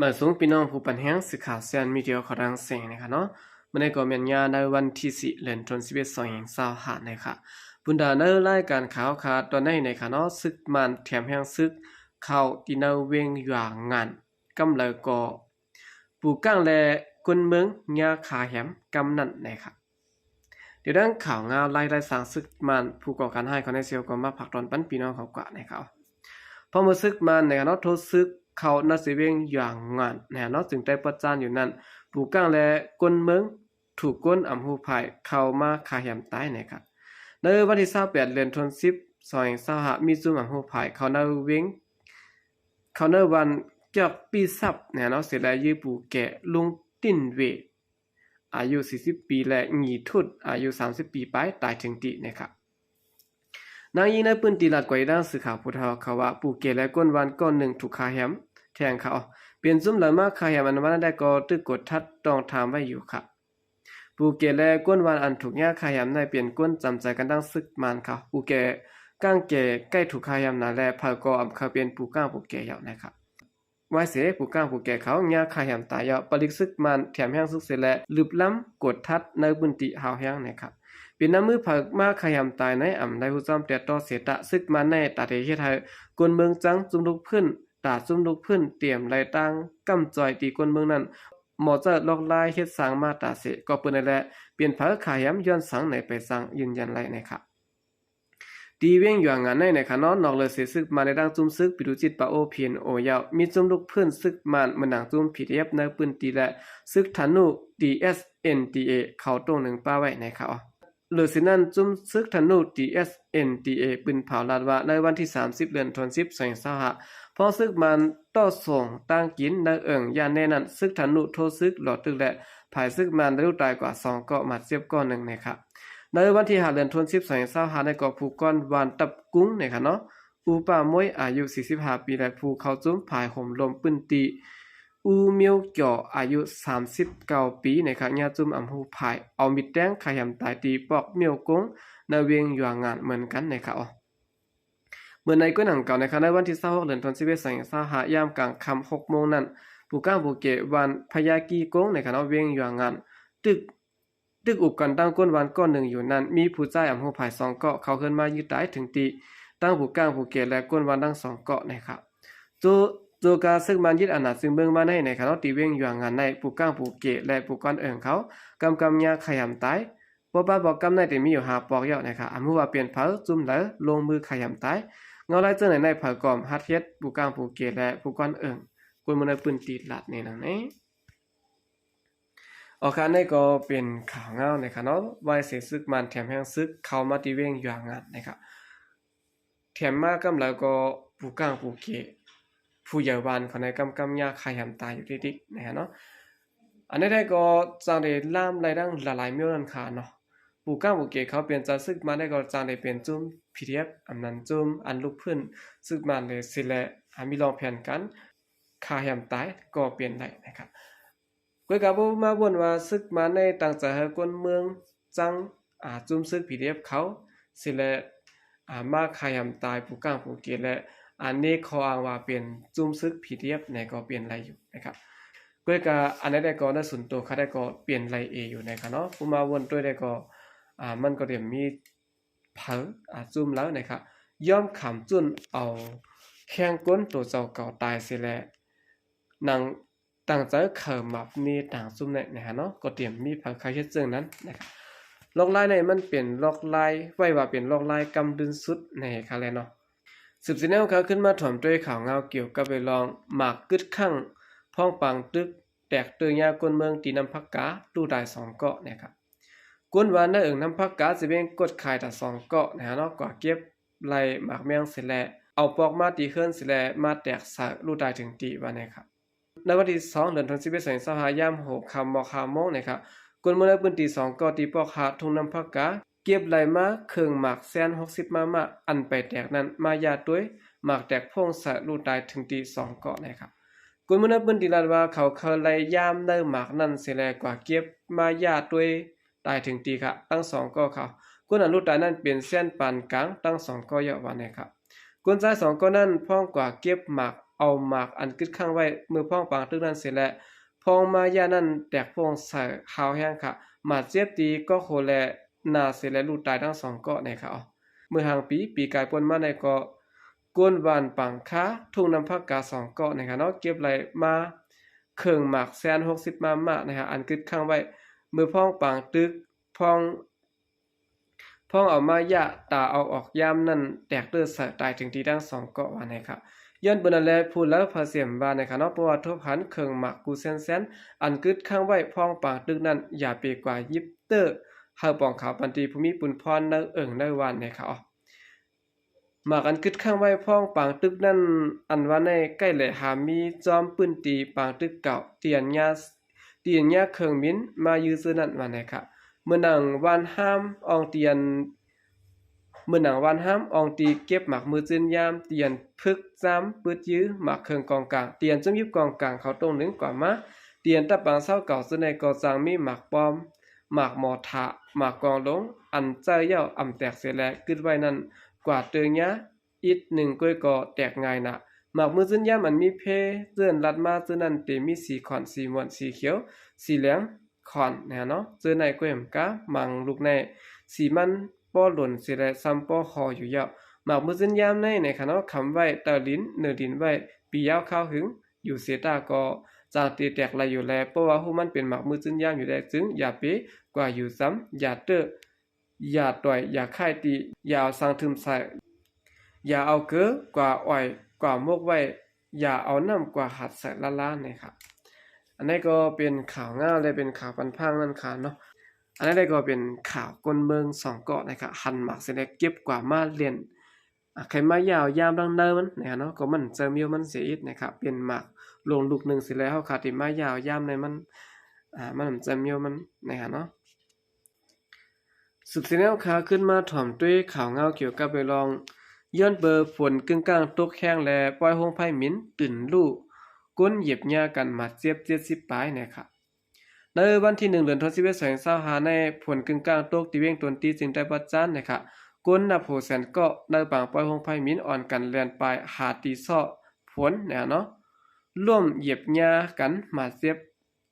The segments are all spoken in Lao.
ມາສູງພີ່ນ້ອງຜູ້ປັນແຮງ ສື່ຂ່າວແຊນມີເດຍຂອງທາງເຊງນະຄະເນາະ. ມື້ນີ້ກໍແມ່ນຍາມໃນວັນທີສີ່ ເດືອນທີສິບເອັດ ສອງພັນຊາວຫ້ານະຄະ. ບັນດາໃນລາຍການຂ່າວຂະຕອນໃນນະຄະເນາະ, ຊຶກມານແຖມແຮງຊຶກເຂົ້າທີ່ໃນເວງຢວງງານ ກຳເລີກໍ ປູກາງ ແລະ ຄົນເມືອງຍາຄາແຮມກຳນັ້ນນະຄະ. ດຽວດັ່ງຂ່າວງາວລາຍລາຍສາງຊຶກມານ ຜູ້ກໍ່ການຮ້າຍເຂົາໃນເຊວກໍມາຝາກຕອນປັນພີ່ນ້ອງເຂົາກວ່ານະຄະ. ພໍເມື່ອຊຶກມານນະຄະເນາະ ໂທຊຶກເຂົ້ານະເຊເວງຢວງງານນະຄະເນາະ ຈຶ່ງໄດ້ປະຈານຢູ່ນັ້ນ ປູກາງ ແລະ ຄົນເມືອງ ຖືກຄົນອຳຮູ້ພາຍເຂົ້າມາຄາແຮມຕາຍນະຄະ. ໃນວັນທີຊາວແປດ ເດືອນທີສິບ ສອງພັນຊາວຫ້າ ມີຊຸມອຳຮູ້ພາຍເຂົ້າໃນເວງ ເຂົ້າໃນວັນກຽກປີຊັບນະເນາະ ເສຍແລະ ຢື້ປູແກ່ລຸງຕິນເວ ອາຍຸສີ່ສິບປີ ແລະ ຫຍີ່ທຸດ ອາຍຸສາມສິບປີປາຍ ຕາຍເຖິງທີ່ນະຄະ. ນາງຍິງໃນພື້ນທີ່ລາດກວາອີກດັ່ງສື່ຂ່າວຜູ້ເຖົ້າເຂົາວ່າ ປູແກ່ ແລະ ຄົນວັນກ້ອນໜຶ່ງຖືກຄາແຮມແທງເຂົາ ເປັນຊຸມລາວມາຄາແຮມ ອັນວ່ານັ້ນແລ້ວກໍຖືກກົດທັດຕ້ອງຖາມໄວ້ຢູ່ຄະ. ປູແກ່ ແລະ ຄົນວັນອັນຖືກຍາຄາແຮມນັ້ນ ເປັນຄົນຈຳໃຈກັນດັ່ງຊຶກມານເຂົາ. ປູແກ່ ກ້າງແກ່ໃກ້ຖືກຄາແຮມນານແລ້ວ ເຂົາກໍອຳເຂົາເປັນປູກາງປູແກ່ເຈົ້ານະຄະ. ໄວເສ ປູກາງປູແກ່ເຂົາຍາຄາແຮມຕາຍເຈົ້າ ປະລິກຊຶກມານແຖມແຮງຊຶກເສຍແລະ ລຶບລ້ຳກົດທັດໃນພື້ນທີ່ຮາວແຮງນະຄະ. ເປັນນຳມືໃຜມາຄາແຮມຕາຍໃນອຳໄດ້ຮູ້ຈ້ອມແຕ່ຕໍ່ເສຍຕະ ຊຶກມານໃນຕາເດເຮັດໃຫ້ຄົນເມືອງຈັ່ງຊຸມລຸກຟື້ນ ຕາຊຸມລຸກຟື້ນຕຽມໄລ່ຕາງກຳຈ່ອຍທີ່ຄົນເມືອງນັ້ນ ໝໍເຈົ້າລອກລາຍເຮັດສ້າງມາຕາເສ ກໍເປີນໄດ້ແລະ ເປັນໃຜຄາແຮມຍ້ອນສັງໃນໄປສັງຢືນຢັນໄດ້ນະຄະ. ທີ່ເວງຢວງງານໃນນະຄະເນາະ ນອກເລີເສຊຶກມານໃນດັ່ງຊຸມຊຶກປີດູຈິດປາໂອ ພີເອັນໂອ ເຈົ້າ ມີຊຸມລຸກຟື້ນຊຶກມານເໝືອນດັ່ງຊຸມ ພີດີເອັຟ ໃນພື້ນທີ່ ແລະ ຊຶກທະນູ ດີເອັສເອັນທີເອ ເຂົ້າໂຕ້ງໜຶ່ງປາໄວ້ນະຄະ. ເລີເສນັ້ນ ຊຸມຊຶກທະນູ ດີເອັສເອັນທີເອ ປືນເຜົາລາດວ່າ ໃນວັນທີສາມສິບ ເດືອນທີສິບ ສອງພັນຊາວຫ້າ ພ້ອມຊຶກມານຕໍ່ສົ່ງຕັ້ງກິນໃນເອີ່ງຢ້ານແນ່ນັ້ນ ຊຶກທະນູໂທຊຶກຫຼໍ້ຕຶກ ແລະ ພາຍຊຶກມານໄດ້ລູກຕາຍກວ່າສອງເກາະ ບາດເຈັບເກາະໜຶ່ງນະຄະ. ໃນວັນທີຫ້າ ເດືອນທີສິບ ສອງພັນຊາວຫ້າ ໃນເກາະພູກ້ອນ ບ້ານຕັບກຸງນະຄະເນາະ ອູປາໂມຍ ອາຍຸສີ່ສິບຫ້າປີ ແລະ ຜູ້ເຂົ້າຊຸມພາຍໂຮມລົມພື້ນທີ່ ອູມຽວຈໍ ອາຍຸສາມສິບເກົ້າປີນະຄະ ຍາດຊຸມອຳຮູ້ພາຍ ເອົາມິດແທງຄາແຮມຕາຍທີ່ປອກມຽວກົງ ໃນເວງຢວງງານເໝືອນກັນນະຄະ. ເມື່ອໃນກ້ອນໜັງເກົ່ານະຄະ ໃນວັນທີຊາວຫົກ ເດືອນທີສິບເອັດ ສອງພັນຊາວຫ້າ ຍາມກາງຄ່ຳຫົກໂມງນັ້ນ ປູກາງປູເກະ ບ້ານພະຍາກີກົງນະຄະເນາະ ເວງຢວງງານ ຕຶກ ຕຶກອຸບກັນຕັ້ງກົ້ນວັນກ້ອນໜຶ່ງຢູ່ນັ້ນ ມີຜູ້ຊາຍອຳຮູ້ພາຍສອງເກາະເຂົ້າເຮືອນມາຢື້ຕາຍເຖິງທີ່ ທັງປູກາງປູເກະ ແລະ ກົ້ນວັນທັງສອງເກາະນະຄະ. ໂຈ ໂຈກາຊຶກມານຍຶດອານາຊຶກເມືອງມາໃນນະຄະເນາະ ທີ່ເວງຢວງງານໃນ ປູກາງປູເກະ ແລະ ປູກອນເອີງເຂົາ ກຳກຳຍາຄາແຮມຕາຍ ບໍ່ປາດບໍ່ກຳໃນ ແຕ່ມີຢູ່ຫ້າປອກເຈົ້ານະຄະ. ອຳຮູ້ວ່າເປັນໃຜ ຊຸມໃດລົງມືຄາແຮມຕາຍ ເງົາລາຍເຈີໃນໃນ ໃຜກໍຮັດເຮັດ ປູກາງປູເກະ ແລະ ປູກອນເອີງ ຄົນເມືອງໃນພື້ນທີ່ລາດນີ້ນະ. ອໍ ຄະ ອັນນີ້ກໍເປັນຂ່າວເງົານະຄະເນາະ ວາຍເສຊຶກມານແຖມແຮງຊຶກເຂົ້າມາທີ່ເວງຢວງງານນະຄະ. ແຖມມາກຳລາວກໍປູກາງປູເກະ ຜູ້ໃຫຍ່ບ້ານເຂົາໃນກຳກຳຍາຄາແຮມຕາຍຢູ່ຕິກໆນະຄະເນາະ. ອັນນີ້ໄດ້ກໍຈັ່ງໄດ້ລາມໄລ່ດັ່ງຫຼາຍໆແນວນັ້ນຄະເນາະ. ປູກາງປູເກະເຂົາເປັນຈາຊຶກມາໄດ້ກໍຈັ່ງໄດ້ເປັນຈຸ້ມ ພີດີເອັຟ ອຳນັ້ນຈຸ້ມອັນລຸກຟື້ນຊຶກມາເລີຍຊິແລະ ອາ ມີລອງແຜນການ ຄາແຮມຕາຍກໍເປັນໄດ້ນະຄະ. ກ້ວຍກາບໍ່ມາບ່ອນວ່າຊຶກມາໃນຕັ້ງໃຈໃຫ້ຄົນເມືອງຈັ່ງ ອາ ຈຸ້ມຊຶກ ພີດີເອັຟ ເຂົາຊິແລະ ອາ ມາຄາແຮມຕາຍປູກາງປູເກະ ແລະ ອັນນີ້ຂໍ້ອ້າງວ່າເປັນຈຸ້ມຊຶກ ພີດີເອັຟ ໃນກໍເປັນໄດ້ຢູ່ນະຄະ. ກ້ວຍກາອັນໃດໄດ້ກໍໃນສ່ວນໂຕຂ້າໄດ້ກໍເປັນໄດ້ເອຢູ່ນະຄະເນາະ. ຜູ້ມາບ່ອນດ້ວຍໄດ້ກໍ ອາ ມັນກໍເຕັມມີ ເຜີ ອາ ຈຸ້ມລາວນະຄະ ຍອມຂຳຈຸ້ນເອົາແຂ້ງກົ້ນໂຕເຈົ້າເກົ່າຕາຍເສຍແລະ ນັ່ງຕັ້ງໃຈເຂົ້າມາເນຕາງຈຸ້ມແນະນະຄະເນາະ. ກໍຕຽມມີເຜີໃຄເຮັດເຊິ່ງນັ້ນນະຄະ. ລອກລາຍໃນມັນເປັນລອກລາຍ ໄວ້ວ່າເປັນລອກລາຍກຳດຶນສຸດໃນຄະແລເນາະ. ສືບເສຍແນວຂ່າວຂຶ້ນມາຖອມດ້ວຍຂ່າວງາວກ່ຽວກັບໄປລອງ ໝາກກຶດຄັ້ງ ພ້ອງປາງຕຶກ ແຕກຕື່ຍາກົນເມືອງທີ່ນ້ຳຜັກກາ ລູກຕາຍສອງເກາະນະຄະ. ກົນວ່າໃນເອີ່ງນ້ຳຜັກກາ ຊິເປັນກົດຂາຍຕາສອງເກາະນະຄະເນາະ ກວ່າເກັບໄລ່ໝາກແມງເສຍແລະ ເອົາປອກມາຕີເຮືອນເສຍແລະ ມາແຕກໃສ່ລູກຕາຍເຖິງທີ່ວ່າແນຄະ. ໃນວັນທີສອງ ເດືອນສິບເອັດ ສອງພັນຊາວຫ້າ ຍາມຫົວຄ່ຳໝອກຫ້າໂມງນະຄະ ຄົນເມືອງໃນພື້ນທີ່ສອງເກາະທີ່ປອກຫາດທົ່ງນ້ຳຜັກກາ ເກັບໄລ່ມາເຄິ່ງໝາກແຊນຫົກສິບມາມະ ອັນໄປແຕກນັ້ນ ມາຢາດຕົວຍໝາກແຕກໂພງໃສ່ລູກຕາຍເຖິງທີ່ສອງເກາະນະຄະ. ຄົນເມືອງໃນພື້ນທີ່ລາດວ່າ ເຂົາເຄີຍໄລ່ຢາມໃນໝາກນັ້ນເສຍແລະ ກວ່າເກັບມາຢາດຕົວຍ ຕາຍເຖິງທີ່ຄະ ທັງສອງເກາະເຂົາ. ຄົນອັນລູກຕາຍນັ້ນເປັນແຊນປານກາງ ທັງສອງເກາະເຈົ້າວ່າແນຄະ. ຄົນຊາຍສອງເກາະນັ້ນພ້ອມກວ່າເກັບໝາກ ເອົາໝາກອັນກຶດຄ້າງໄວ້ເມື່ອພ້ອງປາງຕຶກນັ້ນເສຍແລ້ວ ພ້ອງມາຢານັ້ນແຕກໂພງໃສ່ຮາວແຮງຂະ ບາດເຈັບທີ່ກໍໂຄແລໜ້າເສຍແລ້ວ ລູກຕາຍທັງສອງເກາະໃນຂະ. ເມື່ອຫາງປີ ປີກາຍປົນມາໃນເກາະ ກົນບ້ານປາງຄາ ທຸ່ງນ້ຳຜັກກາສອງເກາະໃນຂະເນາະ ເກັບໄດ້ມາເຄິ່ງໝາກແສນຫົກສິບມາມະໃນຂະ ອັນກຶດຄ້າງໄວ້ເມື່ອພ້ອງປາງຕຶກ ພ້ອງ ພ້ອງເອົາມາຢາຕາເອົາອອກຍາມນັ້ນ ແຕກເຕີເສີຕາຍເຖິງທີ່ທັງສອງເກາະວ່າໃນຂະ. ຍ້ອນເປັນນັ້ນແລ ຜູ້ລາວພາເສມວ່າໃນຂະເນາະ ເພາະວ່າທົບຫັນເຄິ່ງໝາກກູແຊນໆ ອັນກຶດຄ້າງໄວ້ພ້ອງປາງຕຶກນັ້ນ ຢ່າໄປກວາຫຍິບເຕີ ເຮົາປອງຂາວປັນຕີຜູ້ມີປຸນພອນໃນເອີ່ງໃນຫວານໃນຂະ. ໝາກອັນກຶດຄ້າງໄວ້ພ້ອງປາງຕຶກນັ້ນ ອັນວ່າໃນໃກ້ແຫຼຫາມີຈອມປືນຕີປາງຕຶກເກົ່າ ທີ່ອັນຍາ ທີ່ອັນຍາເຄື່ອງບິນມາຢື້ຊື່ນັ້ນວ່າໃນຂະ. ເມື່ອນາງຫວ່ານຫ້າມອອງຕຽນ ເມື່ອນາງຫວ່ານຫ້າມອອງຕີເກັບໝາກມືຈືນຍາມ ຕຽນພຶກຈາມປືດຢື້ໝາກເຄື່ອງກອງກາງ ຕຽນຈຸ້ມຢິບກອງກາງເຂົ້າຕົງໜຶ່ງກວ່າມາ ຕຽນຕະປາງເຊົ້າເກົ່າຊື່ໃນກໍຈັ່ງມີໝາກປ້ອມ ໝາກມໍທາ ໝາກກອງຫຼົງ ອັນໃຈເຍົາອຳແຕກເສຍແລ ກຶດໄວ້ນັ້ນ ກວ່າເຕີຍາ ອິດໜຶ່ງກ້ວຍກໍແຕກງ່າຍນະ. ໝາກມືຈືນຍາມອັນມີເພເຈື່ອນລັດມາເຈີນັ້ນ ເຕມີສີຂອນ ສີມ່ວນ ສີຂຽວ ສີແຫຼງຂອນນະເນາະ ເຈີໃນກ້ວຍມະກາ ມັງລູກໃນ ສີມັນປໍ້ຫຼົນເສຍແລ ຊຳປໍ້ຫໍ່ຢູ່ເຍົາ. ໝາກມືຈືນຍາມໃນ ໃນຂະເນາະ ຄຳໄວ້ເຕີລິນ ເນີລິນໄວ້ ປີຍາວຄາວຫຶງ ຢູ່ເສຍຕາກໍຈັ່ງຕີແຕກໄຫຼຢູ່ແລ ເພາະວ່າຮູ້ມັນເປັນໝາກມືຈືນຍາມຢູ່ແລ ຈຶ່ງຢ່າເປກວ່າຢູ່ຊຳ ຢ່າເຕີ ຢ່າຕ່ອຍ ຢ່າຄ້າຍຕີ ຢ່າເອົາສັງທຶມໃສ່ ຢ່າເອົາເກີກວ່າອ້ອຍ ກວ່າໝົກໄວ້ ຢ່າເອົານ້ຳກວ່າຫັດໃສ່ລ້າໆ ໃນຂະ. ອັນໃດກໍເປັນຂ່າວງາວ ແລະ ເປັນຂ່າວປັນພາງນັ້ນຂະເນາະ. ອັນໃດກໍເປັນຂ່າວຄົນເມືອງສອງເກາະໃນຂະ ຫັນໝາກເສຍແລ ເກັບກວ່າມາເຫຼັ້ນ ອາ ໃຄ່ມາຢາວຢາມດັ່ງເດີມມັນນະເນາະ ກໍມັນເຈີມຽວມັນເສຍອີກນະຄະ ເປັນໝາກຫຼົງລູກໜຶ່ງເສຍແລ້ວ ເຮົາຄາທີ່ມາຢາວຢາມໃນມັນ ອາ ມັນເຈີມຽວມັນນະເນາະ. ສືບເສຍແລ້ວຄາ ຂຶ້ນມາຖອມດ້ວຍຂ່າວງາວກ່ຽວກັບເລື່ອງ ຍ້ອນເປີຝົນກຶ້ງກ້າງຕົກແຮງ ແລະ ປ່ອຍໂຮງໄຟມິນຕື່ນລູກ ຄົນຫຍິບຍາກັນບາດເຈັບເຈັດສິບປາຍນະຄະ. ໃນວັນທີໜຶ່ງ ເດືອນສິບເອັດ ສອງພັນຊາວຫ້າ ໃນຝົນກຶ້ງກ້າງຕົກທີ່ວຽງຕົນຕີ ຈຶ່ງໄດ້ວັດຈານນະຄະ ຄົນນັບຫົກແສນເກາະ ໃນປາງປ່ອຍໂຮງໄຟມິນອ່ອນກັນແລ່ນປາຍຫາຕີຊອກຝົນນະເນາະ ລົ້ມຫຍິບຍາກັນບາດເຈັບ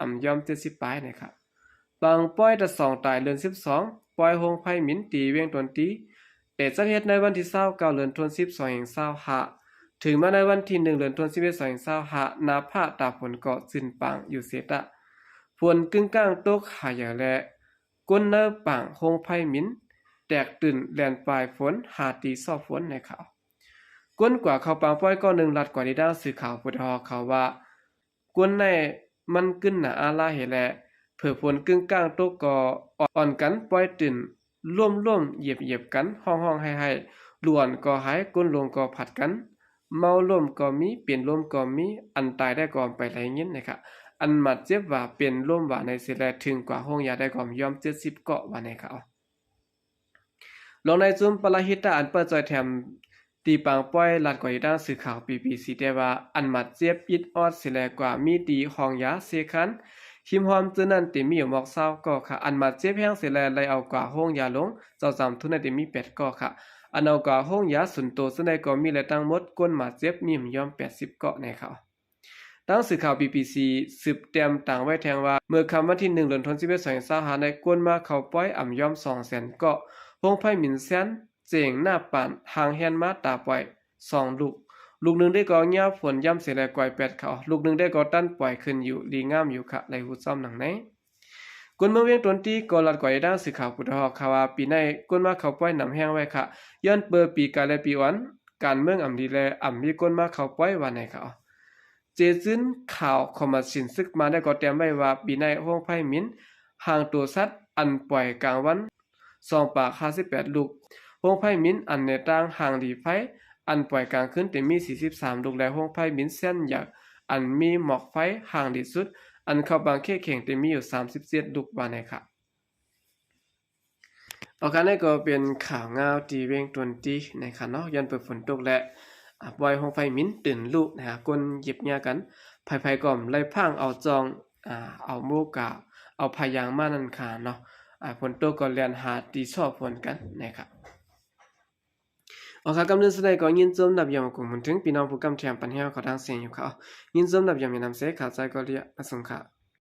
ອຳຍອມເຈັດສິບປາຍນະຄະ. ປາງປ່ອຍຕະສອງຕາຍເດືອນສິບສອງ ປ່ອຍໂຮງໄຟມິນຕີວຽງຕົນຕີ ແຕ່ຈັດເຮັດໃນວັນທີຊາວເກົ້າ ເດືອນສິບ ສອງພັນຊາວຫ້າ ເຖິງມາໃນວັນທີໜຶ່ງ ເດືອນສິບເອັດ ສອງພັນຊາວຫ້າ ນາຟ້າຕາຝົນກໍຈືນປາງຢູ່ເສຍຕະ ຝົນກຶ້ງກ້າງຕົກຫາໃຫຍ່ ແລະ ຄົນໃນປາງໂຮງໄຟມິນແຕກຕື່ນແລ່ນປາຍຝົນຫາຕີຊອກຝົນໃນຂາວ. ຄົນກວ່າເຂົ້າປາງປ່ອຍກໍໜຶ່ງ ລັດກວ່າທີ່ດ້ານສື່ຂ່າວຜູ້ໄດ້ຮອດຂ່າວວ່າ ກົນໃນມັນກຶ້ນໜາອາລາເຫແລະ ເຜີຝົນກຶ້ງກ້າງຕົກກໍອ່ອນກັນປ່ອຍຕື່ນ ລົ້ມໆຫຍິບໆກັນ ຮ້ອງໆໄຫ້ໆ ລູກອ່ອນກໍໄຫ້ ຄົນລົງກໍຜັດກັນ ເມົາລົ້ມກໍມີ ເປັນລົມກໍມີ ອັນຕາຍໄດ້ກໍໄປໄດ້ຍິນນະຄະ ອັນບາດເຈັບວ່າເປັນລົມຫວາໃນເສຍແລ ເຖິງກວ່າໂຮງຢາໄດ້ກໍຍອມເຈັດສິບເກາະວ່າໃນຂາວ. ລອງນາຍຈຸມປະລະຫິຕາ ອັນເປີດຊ່ອຍແຖມ ຕີປາງປ່ອຍ ລັດກວ່າອີກດ້ານສື່ຂ່າວ ບີບີຊີ ແຕ່ວ່າ ອັນບາດເຈັບອິດອອດເສຍແລກວ່າມີຕີຫ້ອງຢາເຊຄານ ຮິມຮ່ອມເຈີນັ້ນ ເຕັມມີຢູ່ໝອກຊາວເກາະຂະ ອັນບາດເຈັບແຮງເສຍແລໄລ່ເອົາກວ່າໂຮງຢາຫຼວງ ເຈົ້າສາມທຸນນັ້ນ ເຕັມມີແປດເກາະຂະ ອັນເອົາກວ່າໂຮງຢາສ່ວນໂຕເທື່ອໃດກໍມີ ແລະ ທັງໝົດຄົນບາດເຈັບມີບໍ່ຍອມແປດສິບເກາະແນຂະ. ດັ່ງສື່ຂ່າວ ບີບີຊີ ສືບແຕ້ມຕາງໄວ້ແທງວ່າ ເມື່ອຄ່ຳວັນທີໜຶ່ງ ເດືອນສິບເອັດ ສອງພັນຊາວຫ້າ ໃນກົນມາເຂົ້າປ່ອຍອຳຍອມສອງແສນເກາະ ໂຮງໄຟມິນແຊນ ເຈັງໜ້າປານ ຫ່າງແຮນມາຕາປ່ອຍສອງລູກ ລູກໜຶ່ງໄດ້ກໍຍາວຝົນຍາມເສຍແລກວ່າແປດເຂົາ ລູກໜຶ່ງໄດ້ກໍຕັນປ່ອຍຂຶ້ນຢູ່ ດີງາມຢູ່ຂະ ໄດ້ຮູ້ຊ້ອມດັ່ງໃນ. ຄົນເມືອງວຽງຕົນຕີກໍລັດກວ່າອີກດ້ານສື່ຂ່າວຜູ້ໄດ້ຮອດຂ່າວວ່າ ປີໃນຄົນມາເຂົ້າປ່ອຍນຳແຮງໄວ້ຂະ ຍ້ອນເປີປີກາຍ ແລະ ປີອອນ ການເມືອງອຳດີ ແລະ ອຳມີຄົນມາເຂົ້າປ່ອຍວ່າໃນຂະ. ເຈຈືນຂ່າວຄອມມະຊິນ ຊຶກມາໄດ້ກໍແຕ້ມໄວ້ວ່າ ປີໃນໂຮງໄຟມິນ ຮ່າງໂຕສັດ ອັນປ່ອຍກາງວັນ ສອງປາກຫ້າສິບແປດລູກ, ໂຮງໄຟມິນອັນແນວຕັ້ງຮ່າງຫຼີໄຟ ອັນປ່ອຍກາງຄືນເຕັມມີສີ່ສິບສາມລູກ ແລະ ໂຮງໄຟມິນແຊນໃຫຍ່ ອັນມີໝອກໄຟຮ່າງຫຼີສຸດ ອັນເຂົ້າບາງເຂດເຂງເຕັມມີຢູ່ສາມສິບເຈັດລູກວ່າໃນຂະ. ໂອເຄ ອັນນີ້ກໍເປັນຂ່າວງາວທີ່ວຽງຕົນຕີນະຄະເນາະ ຍ້ອນເປີຝົນຕົກ ແລະ ອາ ປ່ອຍໂຮງໄຟມິນຕື່ນລູກນະ ຄົນຫຍິບຍາກັນ ໃຜໆກໍໄລ່ພາງເອົາຈອງ ອາ ເອົາໂມກາ ເອົາຜ້າຢາງມານັ້ນຄະເນາະ ອາ ຝົນຕົກກໍແລ່ນຫາຕີຊອກຝົນກັນນະຄະ. ເອົາລະ ກ່ອນອື່ນສຸດນີ້ກໍຍິນຊົມນຳຢາມກົງບຸນເຖິງພີ່ນ້ອງຜູ້ກຳແຖມປັນແຮວເຂົ້າທາງເຊຍຢູ່ເຂົາ ຍິນຊົມນຳຢາມນຳເຊ ຂ້າໃຈກໍລຽນມາສົ່ງຂ້າ